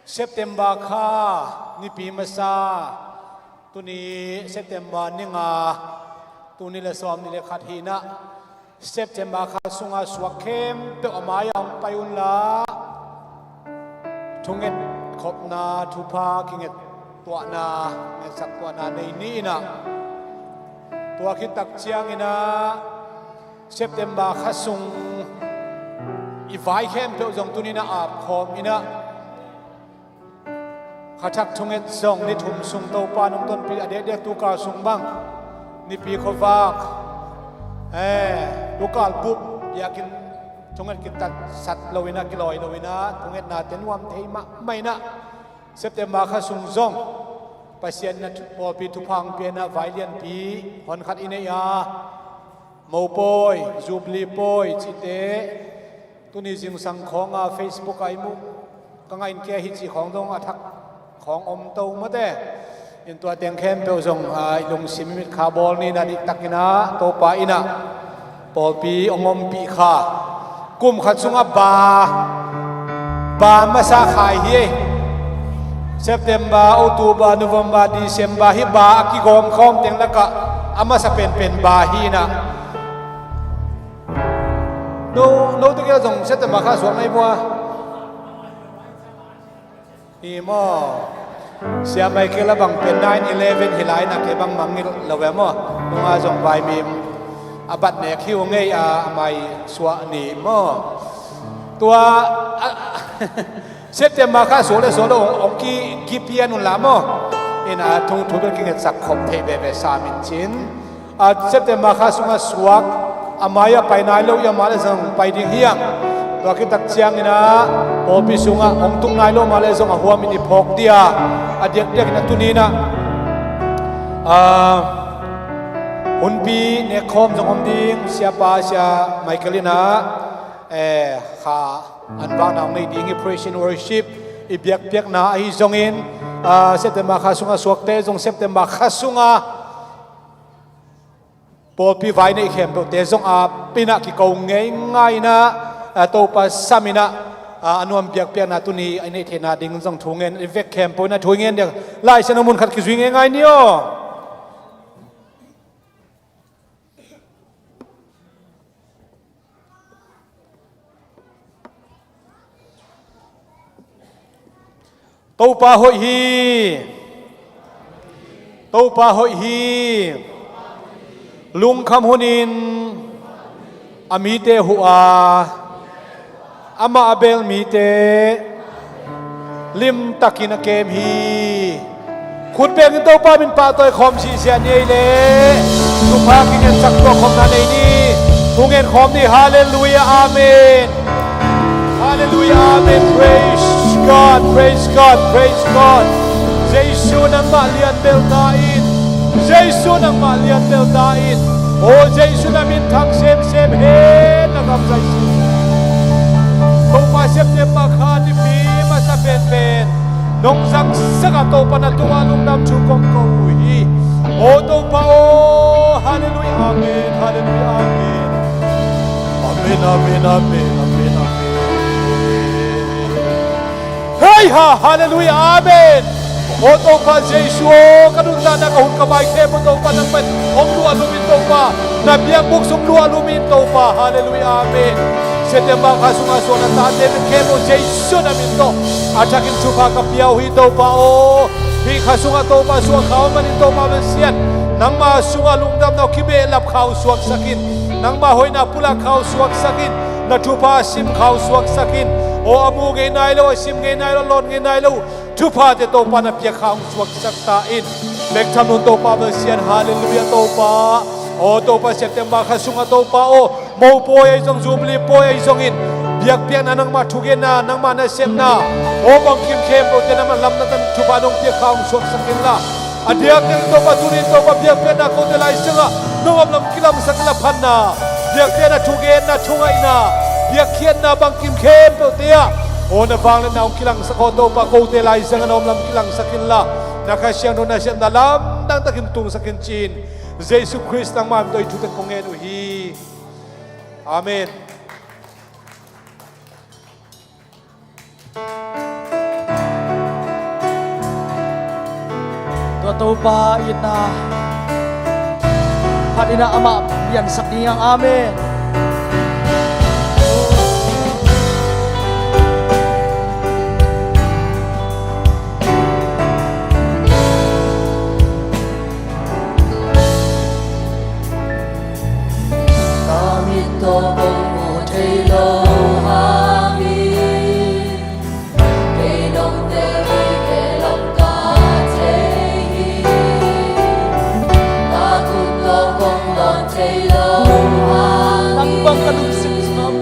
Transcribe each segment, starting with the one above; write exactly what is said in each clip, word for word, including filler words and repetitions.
September kha nipi masa, tuni September ni nga, tuni le sawm ni le khat hi-in ah, September kha sunga suak khempeuh a mai-ah hong pai unla, thunget khopna, thupha kinget tuahna, ngetsak tuahna nei ni in ah, tua khit tak ciangin ah September kha sung i vai khempeuh zong tuni in ah apkhawm in ah, kha thak thunget zong ni thum sung Topa nong tonpih a diakdiak, tukal sung bang nipi khuavak, eh, tukal bup biakinn thunget kitatsat lo in ah, kilawi lo in ah, thungetnate nuam thei mahmah in ah, September kha sung zong Pasian in ah pawlpi thupha hong pia in ah vai lianpi honkhat i nei a, mopawi, jubilee pawi cihte, tuni zingsang khawng a Facebook ah i muh, ka ngaih in kei hi cih khawng zong a thak khawng om to mate. In tua teng khempeuh zong, ah, i lungsim i mitkha bawl ni in ah, diktak in ah Topa in ah pawlpi hong ompih kha. Kum khat sungah ba, ba masa kha hi. September, October, November, December, hih ba a kigawm khawm teng lakah a masa penpen ba hi in ah. No, no te kia zong September kha suak nai bua. Hi maw? Sia Michael a bang pen nine eleven hi lai, na kei bang mangngilh lo ve maw? Nunga zong vaimim a bat nek hi uh ngei a, a mai suah ni maw? Tua, a, September kha suak le suak lo, ong ki, ki pian un la maw? In a thung thu bel kingetsak khop thei veve sam in cin. A, September kha sungah suak, a mai-ah pai nai lo i a mah le zong pai ding hi hang. Tua khit tak ciangin ah pawlpi sungah hong tung nai lo mah le zong a huamin i phawk ding a, a diakdiakin a tuni in ah, a, hunpi nekkhawm zong om ding, siapa, Sia Michael in ah, eh, kha an vakna hong nei ding hi, praise and worship i biakpiakna ahi zongin, a, September kha sungah suakte zong September kha sungah pawlpi vai neih khempeuhte zong a pi in ah kiko ngeingai in ah, a, Topa sam in ah, a, a nuam biakpiakna tuni a i neih theihna ding zong thu ngen, i vek khempeuh in ah thu i ngen ding. Lai Siangtho mun khat kizui ngeingai ni aw. Topa hoih hi. Topa hoih hi. Lungkham hunin a mite huh a, amah a bel mite limtakin a kem hi. Khut bengin Topa min pahtawi khawm sihsiah ni ei leh, thupha kingensak tuah khawmna nei ni. Thu ngen khawm ni. Halleluiah, amen. Halleluiah, amen. Praise God, praise God, praise God. Jesu nangmah lian belhna in. Jesu nangmah lian belhna in. O Jesu na minthang semsem hen, na gam zai sin. Topa, September kha nipi masa penpen nong zangsak a, Topa na tungah lungdam thu kong ko uh hi. O Topa aw, halleluiah, amen, halleluiah, amen. Amen, amen, amen, amen, amen. Hei ha, halleluiah, amen. O Topa Jesu aw, ka nuntakna, ka hun, ka bai khempeuh Topa nangmah in hong luah lum in Topa, na biakbuk sung luah lum in Topa, halleluiah, amen. September kha sungah suak na tate min khempeuh Jesu na min tawh a thakin thupha ka pia uh hi Topa aw. Hih kha sungah Topa suak kha uh manin Topa Pasian, nangma sungah lungdamna uh kibehlap kha uh suaksak in, nangma hoihna pulak kha uh suaksak in, na thupha a sim kha uh suaksak in. Aw, a mu ngei nai lo, a sim ngei nai lo, a lawn ngei nai lo thuphate Topa na piak kha hong suaksak ta in. Bek tham lo Topa Pasian, halleluiah Topa. Aw Topa, September kha sungah Topa aw, mopawi ahi zong, jubilee pawi ahi zongin, biakpiakna, nangmah thugenna, nangmah nasepna, aw bangkim khempeuhte nangmah lamdang thupha nong piak kha hong suaksak inla, a diakdiakin Topa, tuni in Topa biakpiakna kote lai sangah nong om lam kilangsak inla, phatna, biakpiakna, thugenna, thungaihna, biakkhiatna, bangkim khempeuhte ah aw na vangliatna hong kilangsak aw Topa, kote lai sangah na om lam kilangsak inla, na Kha Siangtho nasepna lamdang takin tungsak in ci-in, Jesu Khrist nangmah min tawh hih thute kong ngen uh hi. Amen. Topa itna phat in ah amah piansak ding hi hang. Amen. Ka mit tawh kong mu thei lo hang hi. Kei nong tel hi, kei lam ka thei hi. Ka khut tawh kong lawn thei lo hang hi. Nang bang ka lungsim sungah,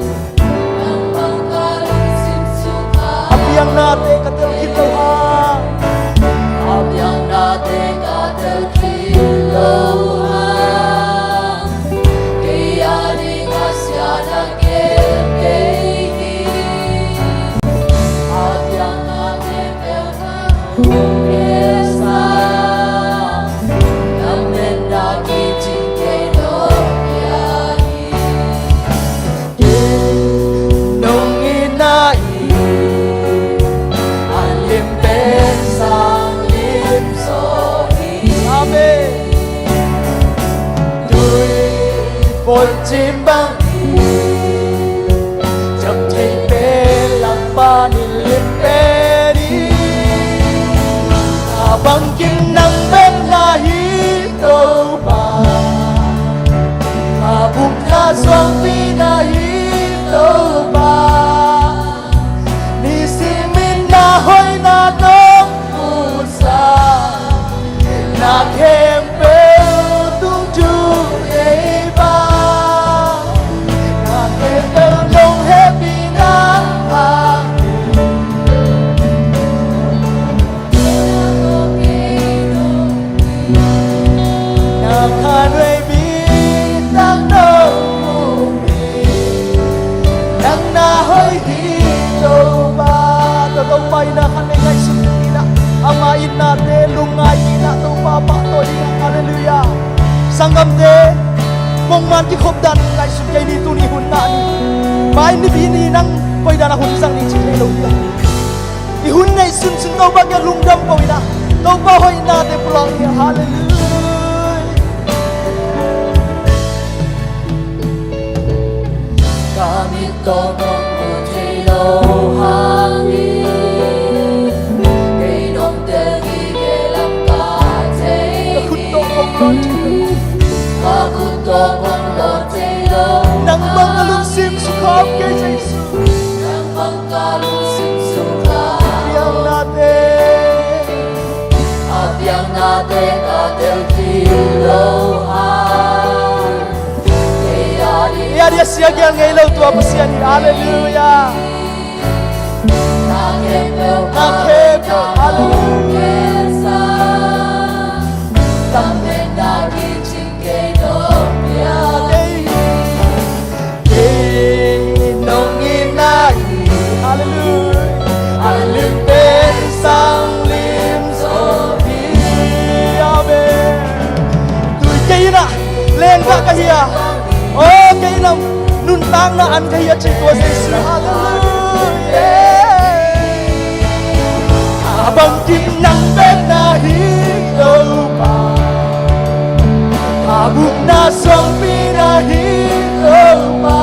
nang bang ka lungsim sungah, a piang nate ka tel khin lo hang. A piang nate ka tel khin lo hang. Kei a ding a siatna kem kei hi. A piang nate tel khin lo hang. Nang mena kicing kei nong pia hi. Nong itna in a lim pen sang lim zaw hi. Amen. Tuiphum cim bang hi. Ciam thei pen lam panin lim pen hi. A bangkim nang bek na hi Topa. A bupna suangpi na hi Topa. Nisimin na hoihna nong pusa. Na khempeuh tung tu nei pa. Na khempeuh nong hehpihna hang. Na khanvei bintang nong mu hi. Nang na hoih hi Topa. Tua Topa itna khatvei ngaihsun in ah, ama itnate lungngai in ah Topa pahtawi ding. Halleluiah. Sanggamte, pongman kikhop dan ngaihsun kei ni. Tuni hun ngah ni. Mai nipi ni nang koi dan a hun zang ni ci thei lo hi. I hun neih sunsun Topa kiang lungdam ko in ah, Topa hoihnate pulak ni. Halleluiah. Ka mit tawh kong mu thei lo hang hi. Kei nong tel hi, kei lam ka thei hi. Ka khut tawh kong lawn thei lo. Ka khut tawh kong lawn thei lo. Nang bang ka lungsim sungah kei Jesu. Nang bang ka lungsim sungah. A piang nate. A piang nate ka tel khin lo hang. Kei a ding a sia kial ngei lo tua Pasian hi. Halleluiah. Na khempeuh, na khempeuh. Halleluiah. Kei nong itna hi. Halleluiah. A lim pen sang lim zaw hi. Amen. Tui kei in ah lenggah ka hi a, aw kei in ah nuntakna an ka hi a ci tua Jesu. Halleluiah. A bangkim nang bek na hi Topa. A bupna suangpi na hi Topa.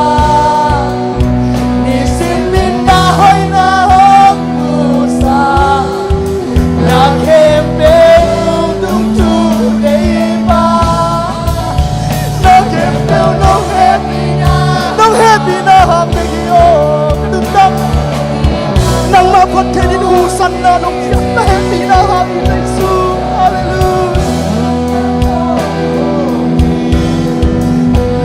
Nisimin na hoihna hong pusa. Na khempeuh tung tu nei pa. Na khempeuh nong hehpihna, nong hehpihna hang bek hi aw. Ka nuntak nangmah phat theih ding uh sanna nong piak, na hehpihna hang hi Jesu. Halleluiah.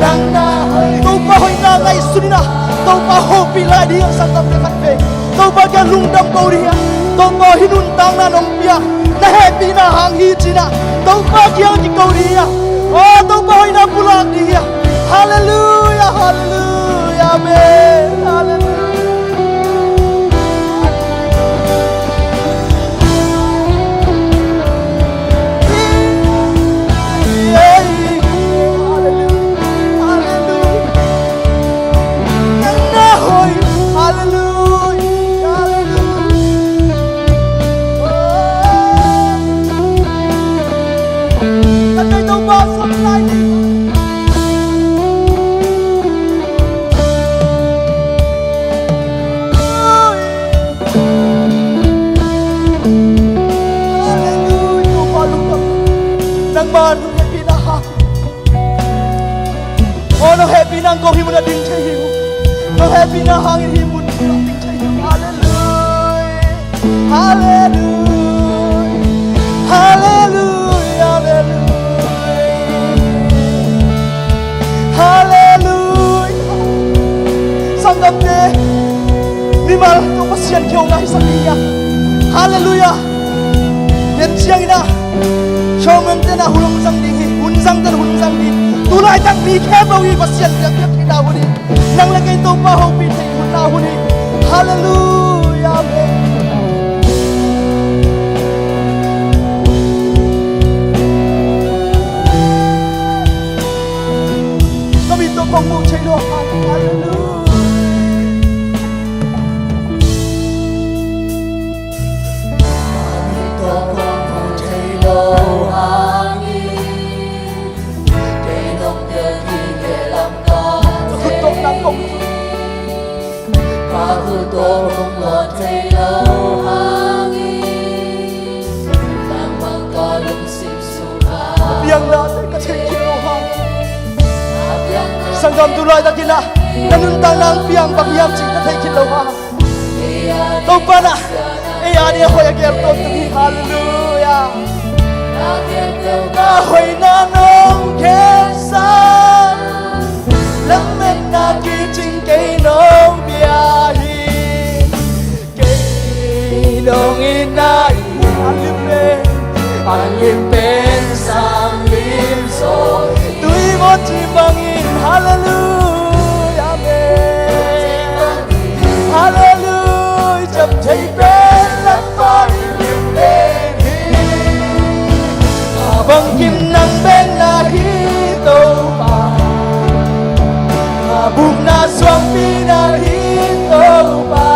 Nang na hoih, Topa hoihna ngaihsun in ah, Topa hopih lai ding a sanggamte khatvei Topa kiang lungdam ko ding hi a, Topa hih nuntakna nong pia, na hehpihna hang hi ci-in ah Topa kiang kiko ding hi a, aw Topa hoihna pulak ding hi a. Halleluiah, halleluiah, amen, halleluiah. Nang kong hih mun ah ding thei hi uh. Nong hehpihna hangin hih mun ah ding thei hi uh. Halleluia. Halleluia. Halleluia. Halleluia. Halleluia. Sanggamte, mimal tawh Pasian kiho ngaihsak ding hi a. Halleluia. Ken ciangin ah showman ten ah hun hong zang ding hi. Hun zang ten hun zang ding. Tulaitak mi khempeuh hi Pasian biakpiak theihna hun hi. Nang le kei Topa hopih theih hun na hun hi. Halleluia. Amen. Ka mit tawh kong mu thei lo. Halleluia. Piang nate ka thei khin lo hang. Sanggam, tu laitakin ah na nuntakna hong piang bang hiam cih ka thei khin lo hang. Topa in ah ei a ding a hoih a geel tawntung hi. Halleluia. Na hoihna nong khensa, lametna kicing kei nong pia hi. Kei nong itna in an lim pen, an lim pen sang lim zaw. Tui mawh cih bangin, halleluia, amen. Halleluia, ciam thei pen Lalpa in lim pen hi. A bangkim nang bek na hi Topa. A bukna suangpi na hi Topa.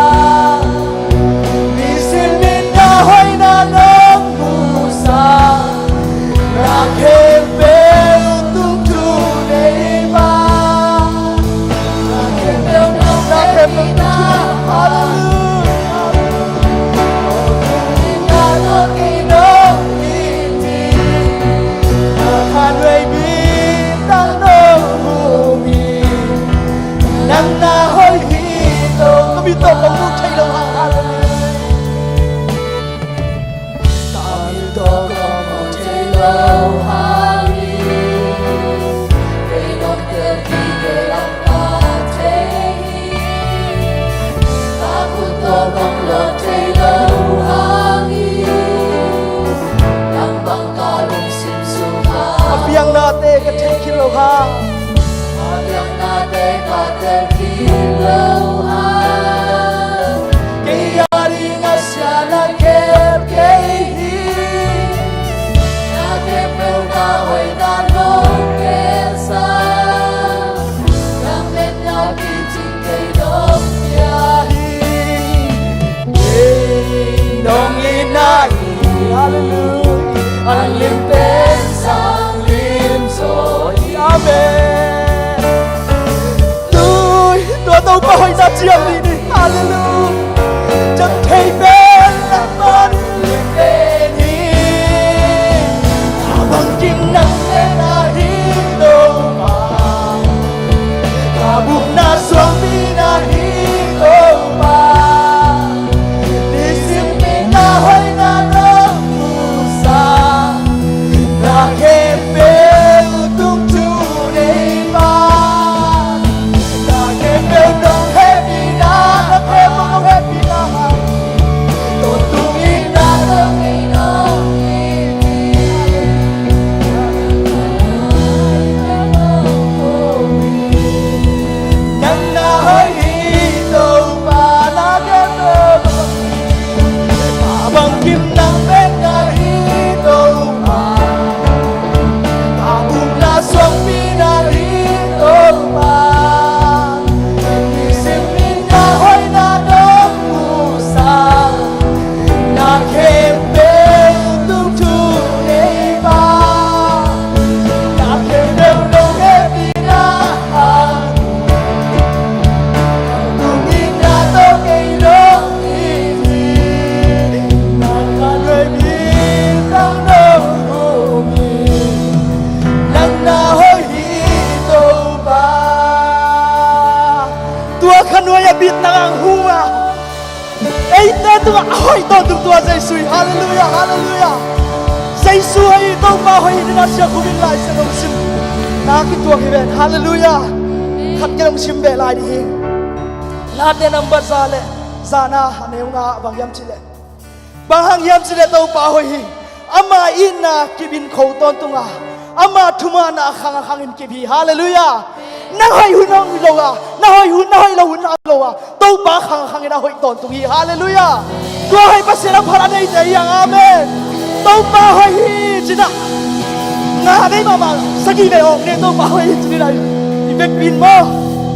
Nisim in na hoihna nong musa. Na khempeuh tungthu nei pa. Na khempeuh tungthu. Halleluia. Na khan vei bintang nong hum hi. Nang na hoih hi. Ka mit tawh kong mu thei lo hang. Halleluia. Ka mit tawh kong mu thei lo hang hi. Kei nong tel hi, kei lam ka thei hi. Ka khut tawh kong lawh thei lo hang hi. Nang bang ka lungsim sung hang. A piang nate ka thei khin lo hang. A piang nate ka tel khin lo hang. Kei a ding a sia na khel kei hi. Na khempeuh na hoihna nong khensa. Lametna kicing kei nong pia hi. Kei nong itna in, halleluia, an lim pen sang lim zaw hi. Amen. Tui, tua Topa hoihna ciam dih ni. Halleluia. Ciam thei pen Lalpa in lim pen hi. A bangkim nang pen na hi Topa. Ka bukna suangpi na hi Topa. Nisim in na hoihna nong musa. Na khempeuh tungthu nei pa. Na khempeuh nong hehpihna, na khempeuh nong hehpihna. Tungah a hoih tawntung tua Jesu hi. Halleluiah, halleluiah. Jesu hoih hi, Topa hoih hi, nina siang khum in Lai Siangtho sim na kituak hi ven. Halleluiah. Khat ken hong sim beh lai ding hi. Late nambat za le zana a neu nga bang hiam cih leh, bang hang hiam cih leh Topa hoih hi. Ama itna kip in kho tawntung a, ama thumanna a khang a khangin kip hi. Halleluiah. Nang hoih hun hong lo a, na hoih hun, na hoih lo hun hong lo a, Topa khang a khangin a hoih tawntung hi. Halleluiah. Tua hoih Pasian a phat a neite hi hang. Amen. Topa hoih hi ci-in ah, nga vei mahmah, sagih vei awk ne, Topa hoih hi ci-in ah, i vekpi in maw.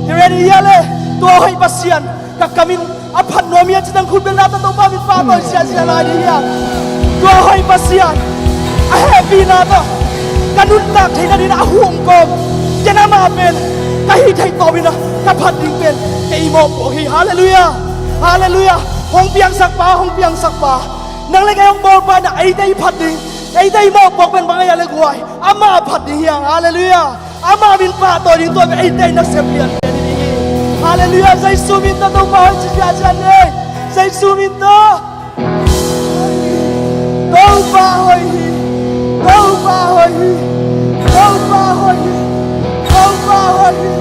I ready hia le? Tua hoih Pasian ka kam in a phat nuam hi a ci-in nang khut beng na tawh Topa min pahtawi ziahziah lai ding hi hang. Tua hoih Pasian a hehpihna tawh ka nuntak theih nadingin a huh kawm, ken amah pen ka hih theih tawpin ah ka phat ding pen kei mawhpuak hi. Halleluiah. Halleluiah. Hong piangsak pa, hong piangsak pa, nang le kei hong bawl pa in ah eite i phat ding, eite i mawhpuak pen bang hia le guai, amah a phat ding hi hang. Halleluiah. Amah min pahtawi ding, tua pen eite i nasep lianlian i ding hi. Halleluiah. Jesu min tawh Topa hoih ci ziahziah ni. Jesu min tawh. Topa hoih hi. Topa hoih hi. Topa hoih hi. Topa hoih hi.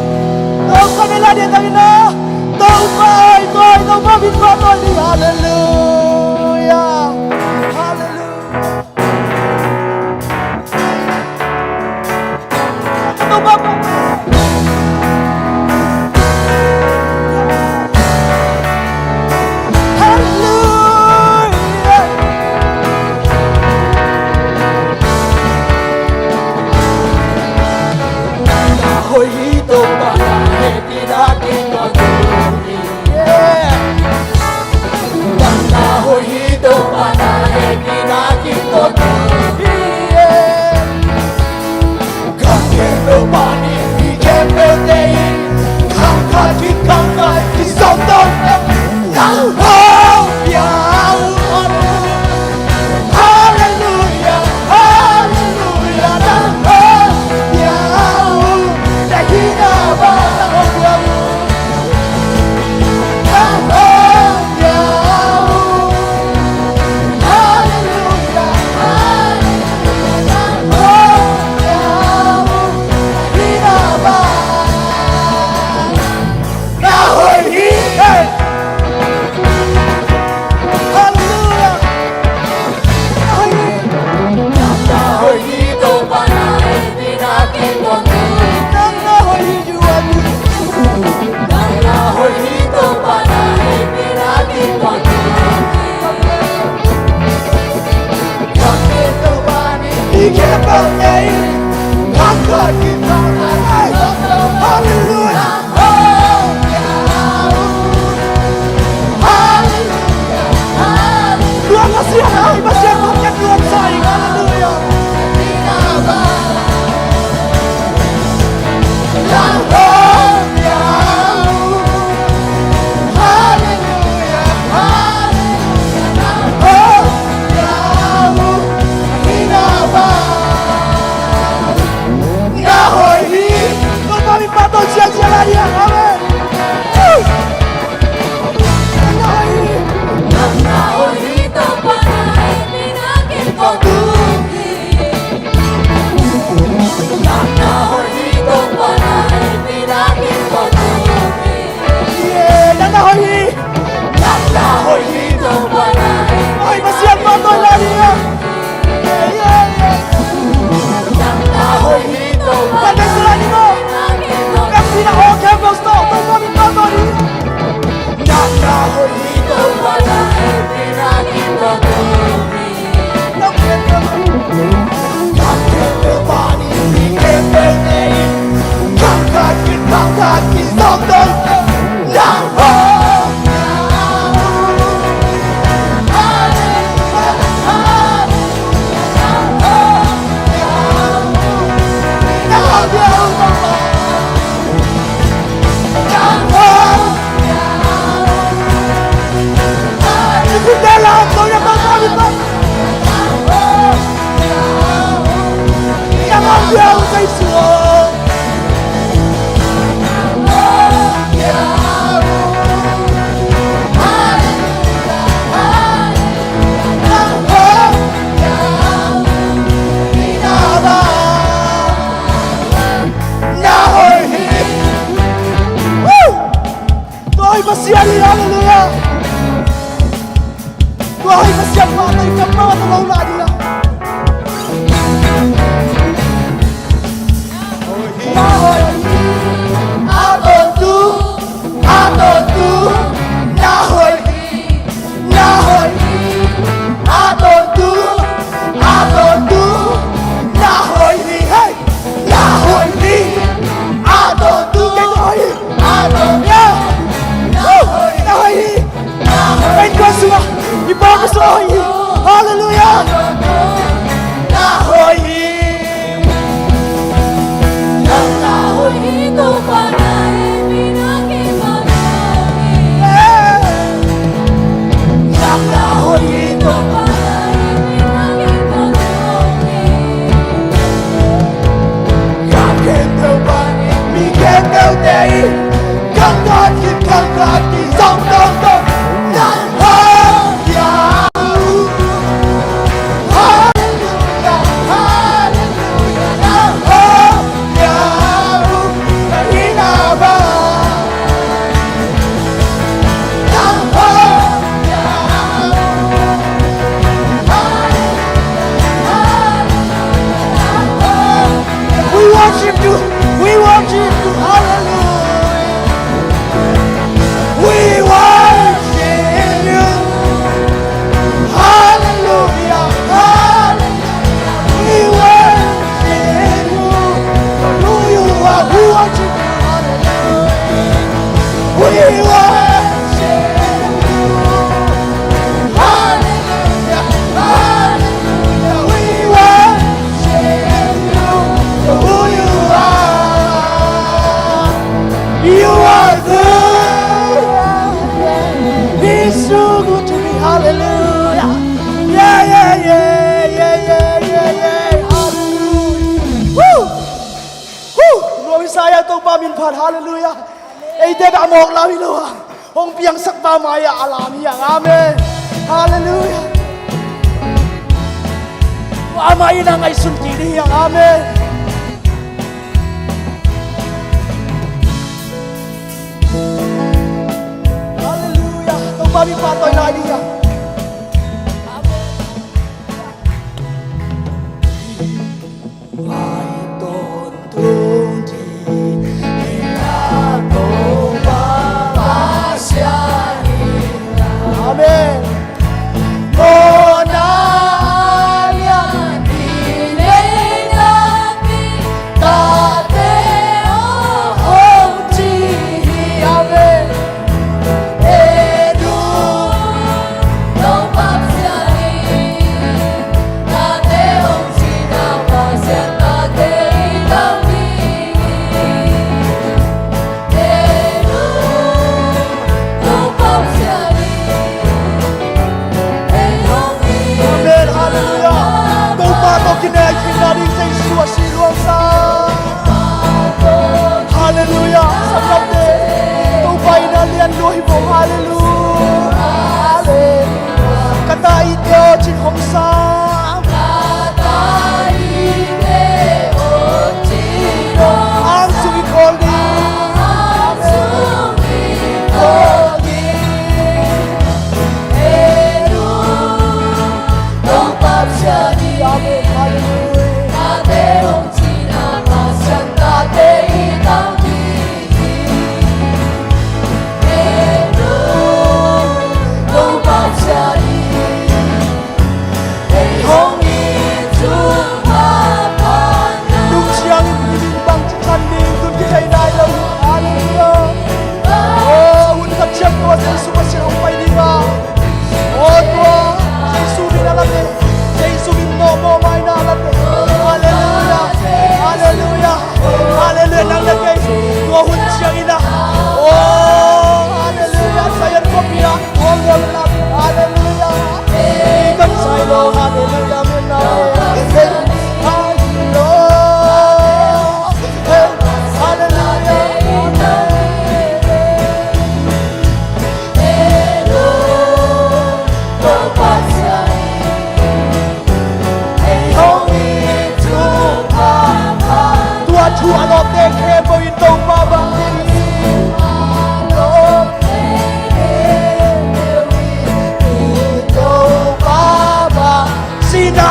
Topa min la dia tangin ah, Topa hoih, hoih, Topa min pahtawi ding. Halleluiah. Halleluiah. Halleluiah. Halleluiah. Halleluiah. Luang a siang ai, Pasian hong ken luang sa ing. Halleluiah. Halleluiah. Halleluiah. Na hoih hi. Topa min pahtawi ziahziah lai hi hang. Amen. Nang na hoih hi. Nang na hoih hi, Topa na hehpihna ken kituak hi. Nang na hoih hi, Topa na hehpihna ken kituak hi. Yeah, nang na hoih hi. Nang na hoih hi, Topa na hehpihna ken kituak hi. Hoih Pasian pahtawi lai hi hang. Nang na hoih hi, Topa na hehpihna ken kituak hi. Kan sinah aw khempeuh tawh Topa min pahtawi hi. Nang na hoih hi, Topa na hehpihna ken kituak hi. Pai Pasian mah tawh i kammal tawh lo lai ding a. Na hoih hi, a tawntung, a tawntung, na hoih hi, na hoih hi, a tawntung, a tawntung, na hoih hi, hey! Na hoih hi, a tawntung, na hoih hi, a tawntung, na hoih hi. Pen kua sungah i Pa Pasian hoih hi. Halleluiah. Na hoih hi. Nang na hoih hi, Topa na hih mi na kipahtawng hi. Nang na hoih hi, Topa na hih mi na kipahtawng hi. Ka khempeuh pan mi khempeuhte in, kangkhat khit kangkhat khit zong tawntawng nang hoih hiam uh. Halleluiah, halleluiah, nang hoih hiam uh. Ka hihna bang We worship you. We worship you. Hallelujah. We worship you. Hallelujah. Hallelujah. We worship you. For who you are. We worship you. Hallelujah. We worship you. Hallelujah, hallelujah. We worship you for who you are. You are good. He's so good to me. Hallelujah. Yeah, yeah, yeah. Hallelujah. Woo! Woo! Lua Messiah Topa min phat. Hallelujah. Eite ka mawk lam hi lo a, hong piangsak pa mai-ah a lam hi ang. Amen. Halleluiah. Amah in a ngaihsun kik ding hi ang. Amen. Halleluiah. Topa min pahtawi lai ding hi ang. Amen. Amen. Amen, halleluiah. Topa tawh kinai theihna ding Jesu a si luangsa. Halleluiah. Sanggamte, Topa in a lian lua hi bo. Halleluiah. Halleluiah. Ka ta itte aw cin hong sam. Ang sung i khawl ding. Amen. Amen. Halleluiah.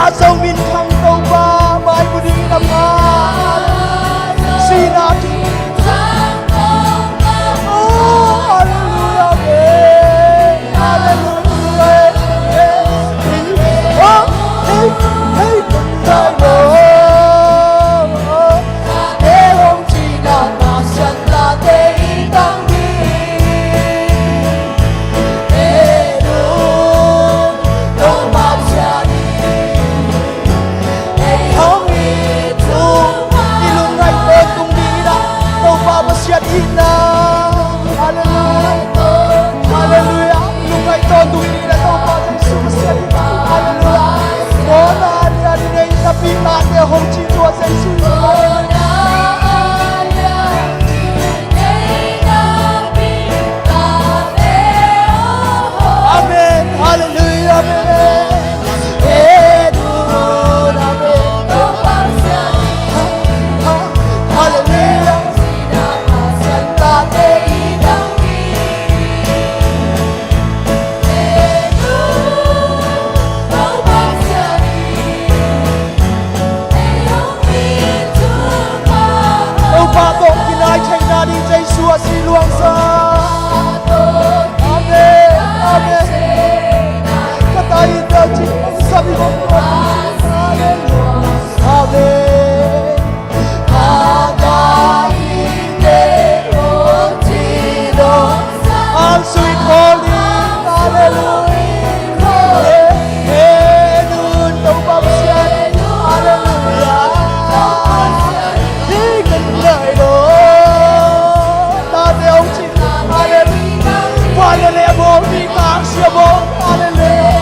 Zo minthang Topa, mai mu ding na pha. Sihna thu. Oh, halleluiah, amen. Halleluiah, amen. Oh, hey, hey, hey, oh. I lungngaih tawntung ding hi. Topa Pasian itna. Halleluiah. Halleluiah. I lungngaih tawntung ding hi. Topa Jesu Pasian itna. Halleluiah. Mawhna a lian i neih napi tate hong cih tua Jesu. Amen. Halleluiah. Amen. Halleluiah. Topa tawh kinai theihna ding Jesu a si luangsa. Amen. Amen. Ka tai ta ci sa mi bom. Amen. Amen. How sweet holy, hallelujah. Hey, hey, nun, Topa Pasian, hallelujah. Ding kan nai lo. Tate hong cih, hallelujah. Van le lei a bawl, mi ngak sia bawl, hallelujah.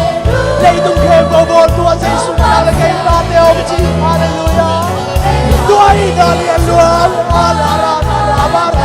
Leitung khempeuh bawl tua Jesu na le kei tate hong cih, hallelujah. Tua hi na lian luang, hallelujah.